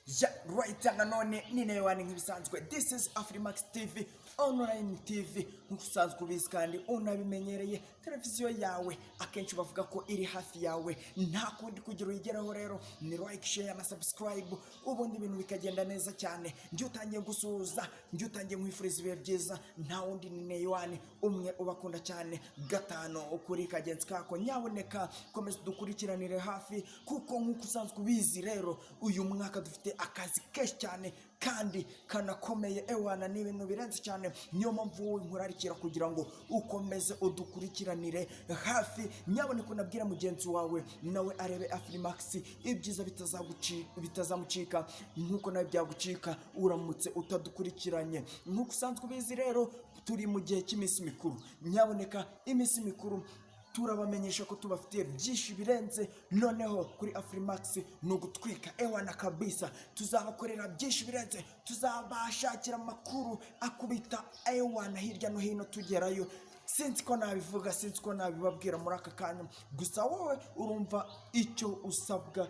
Yeah, right, nanone ni Newani nk'ibisanzwe. This is Afrimax TV Online TV, nk'uko usanzwe ubizi kandi unabimenyereye. Televiziyo yawe akenshi bavuga ko iri hafi yawe, nta kundi kugira uyigeraho rero ni like, share na subscribe, ubundi ibintu bikagenda neza cyane. Njye utangiye gusuhuza, njye utangiye nkwifuriza ibihe byiza, nta wundi ni Newani umwe ubakunda cyane gatanu kuri kagenzi kako. Nyaboneka komeza dukurikiranire hafi, kuko nk'uko usanzwe ubizi rero, uyu mwaka dufite akazi kenshi cyane kandi kanakomeye. Ewana, ni ibintu birenze cyane. Niyo mpamvu wowe nkurarikira kugira ngo ukomeze udukurikiranire hafi. Nyaboneka unabwira mugenzi wawe nawe arebe Afrimax, ibyiza bitazamucika nk'uko nawe byagucika uramutse utadukurikiranye. Nk'uko usanzwe ubizi rero, turi mu gihe cy'iminsi mikuru. Nyaboneka iminsi mikuru turabamenyesha ko tubafitiye byinshi birenze. Noneho kuri Afrimax ni ugutwika, ewana kabisa. Tuzabakorera byinshi birenze, tuzabashakira amakuru akubita, ewana, hirya no hino tugerayo. Sinzi ko nabivuga, sinzi ko nabibabwira muri aka kanya. Gusa wowe urumva icyo usabwa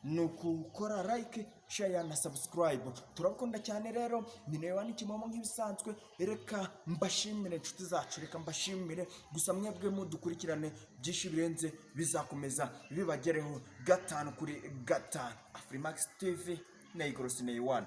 ni ukukora like, share na subscribe. Turabakunda cyane rero, ni nawe n'ikimomo nk'ibisanzwe. Reka mbashimire, inshuti zacu, reka mbashimire. Gusa mwebwe mudukurikirane, byinshi birenze bizakomeza bibagereho gatanu kuri gatanu. Afrimax TV, Negros Neywan.